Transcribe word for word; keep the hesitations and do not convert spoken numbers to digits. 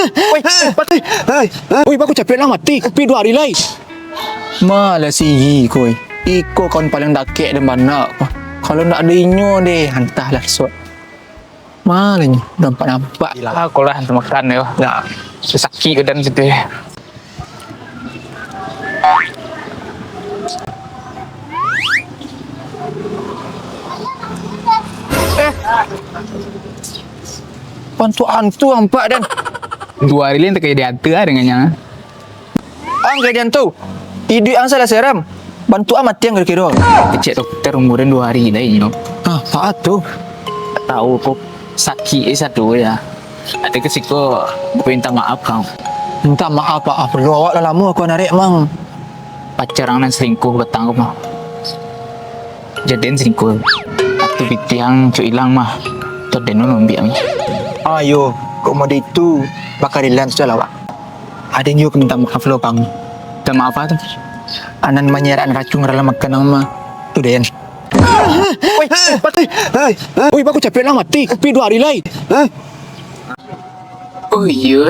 Woi, woi, baku capek lah mati. Pi duo hari lai. Malah sigi ko. Iko kawan paling dakek dan bana. Kalau ndak ada inyo deh, antahlah, sok. Malah nyo nampak-nampak. Ah, kolah makan yo. Nah, sakik badan situ. Eh. Hantu-hantu nampak dan. Duo hari lai tak jadi ate lah dengannyo. Ang kajadian tu, iduik ang salah seram. Bantuak ang mati ang kiro-kiro. Kecek dokter umur duo hari lai nyo. Ah, paat tu. Tahu kok sakik eh satu ya. Ada ke siko minta maaf kang. Minta maaf, ah, perlu awak lah lama aku narik mang. Pacar ang nan selingkuh batang ko mah. Jadian selingkuh. Atu pitih ang cuk ilang mah. Toden nun ambiak mah. Ayo, kok mode itu bakal ilang sudah lah, Wak. Aden juo minta maaf lo, Bang. Minta maaf apa tu? Anan manyerak racun dalam makanan mah. Tu den. Woi, woi, baku capek lah mati. Pi duo hari lai. Oh iyo.